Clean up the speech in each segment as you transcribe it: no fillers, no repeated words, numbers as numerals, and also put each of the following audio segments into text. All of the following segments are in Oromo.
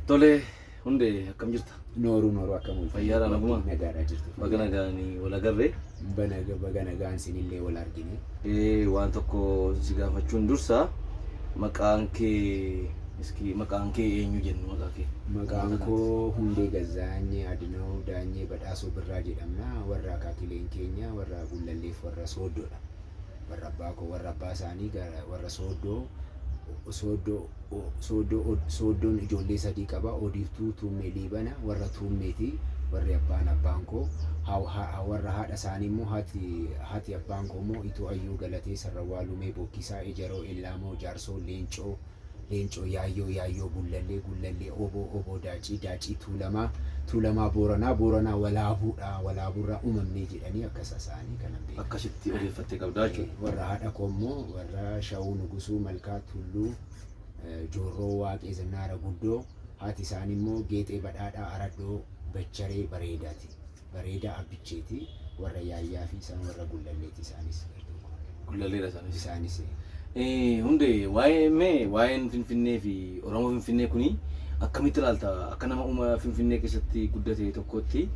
Tole, Hundee, akkam jirta? Nooruu, nooruu, akkam ooltan? Fayyaadha, naguma? Nagaadhaa jirtu. Baga nagaanii wal agarree. Baga nagaan sinillee wal argine. Waan tokko si gaafachuun dursa, maqaan kee iski, maqaan kee eenyu jennu, maqaa kee? Maqaan koo Hundee Gazzaany Adinoo Daanyee Badhaasoo Birraa jedhamna. Warra akaakileen keenya warra Gullalleef warra Sooddoodha. Warra abbaa koo, warra abbaa isaanii gara warra Sooddoo. Sooddoo, Sooddoo, Sooddoon ijoollee sadii qaba. Odiiftuu, Tuummee, Liibana. Warra Tuummeeti. Warri abbaan koo warra haadha isaanii immoo haati abbaan koo immoo Ituu Ayyuu Galatee Sarrawaa Lumee Bokkisaa Ejaroo Ellaamoo Jaarsoo Leencoo, Leencoo Yaayyoo, Yaayyoo Gullallee, Gullallee Oboo, Oboo Daacii, Daacii Tuulamaa, Tuulamaa Booranaa, Booranaa Walaabuudha, Walaabuurraa uumamnee jedhanii akkas isaanii kanan beeka. Akkasitti odeeffattee qabdaa jechuudha. Warra haadha koo immoo warra Shawuu Nugusuu Malkaa Tulluu Joorroo Waaqee Zannaara Guddoo. Haati isaanii immoo Geexee Badhaadhaa Aradhoo Bacharee Bareedaati. Bareedaa Abbicheeti. Warra Yaayyaa fi isaan warra Gullalleeti isaanis. Gullalleedha isaanis. Isaanis. Hundee, waa'ee mee waa'een Finfinnee fi Oromoo Finfinnee kuni akkamitti ilaalta? Akka nama uuma Finfinnee keessatti guddate tokkotti,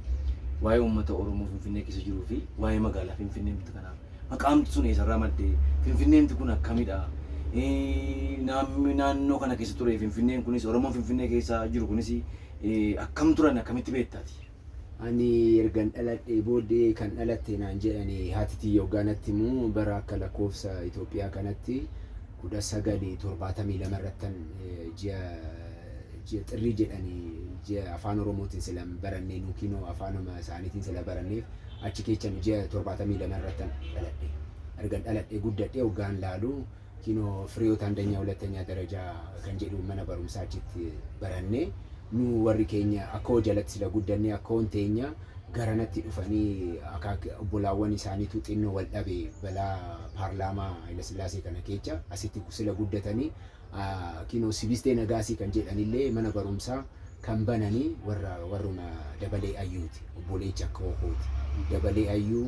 waa'ee uummata Oromoo Finfinnee keessa jiruu fi waa'ee magaalaa Finfinnee miti kanaa. Maqaamti sun eessarraa madde? Finfinneemti kun akkamidha? Namni naannoo kana keessa ture, Finfinneen kunis, Oromoon Finfinnee keessa jiru kunis akkam turan, akkamitti beektaati? Ani ergan dhaladhee booddee, kan dhalatte naan jedhani haati tiyya hoggaa natti himu, bara akka lakkoofsa Itoophiyaa kanatti 1972 irrattan, ji'a Xirrii jedhani, ji'a afaan Oromootiin sila hin barannee, nu kinoo afaanuma isaaniitiin sila baranneef, achi keechan ji'a 72 irrattan dhaladhe. Ergan dhaladhee guddadhee hoggaan laalu, kinoo Fireewoot አንደኛ ሁለተኛ ደረጃ kan jedhu mana barumsaa achitti barannee, nu warri keenya akkoo jalatti sila guddannee, akkoon teenya garanatti dhufanii akaak obbolaawwan isaaniitu xinnoo wal dhabe balaa paarlaamaa Hayilasillaasee kana keessa asitti sila guddatanii, kinoo Sibistee Nagaasii kan jedhanillee mana barumsaa kan bananii warra warruma Dabalee Ayyuuti, obboleecha akkoo kooti. Dabalee Ayyuu,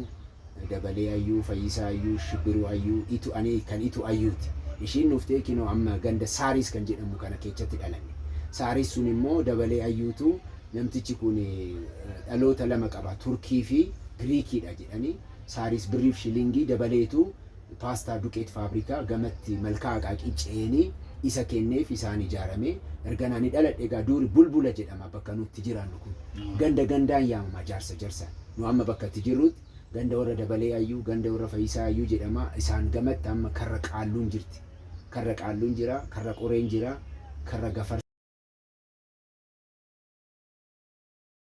Dabalee Ayyuu, Fayyisaa Ayyuu, Shibbiruu Ayyuu, Itu ani kan Itu Ayyuuti. Ishiin nuftee kinoo amma ganda Saaris kan jedhamu kana keessatti dhalanne. Saaris sun immoo Dabalee Ayyuutu, namtichi kun dhaloota lama qaba, Turkii fi Giriikiidha jedhanii, Saaris birriif shilingii dabaleetu paastaa duqeet faabrikaa gamatti Malkaa Aqaaqii ce'anii isa kenneef, isaan ijaarame. Ergan ani dhaladhe egaa, duuri Bulbula jedhama bakka nutti jiraannu kun. Ganda gandaan yaamama, jaarsa jarsaan. Nu amma bakka itti jirrutti ganda warra Dabalee Ayyuu, ganda warra Fayyisaa Ayyuu jedhama. Isaan gamatti amma Karra Qaalluun jirti. Karra Qaalluun jira, Karra Qoreen jira, Karra Gafarsaa.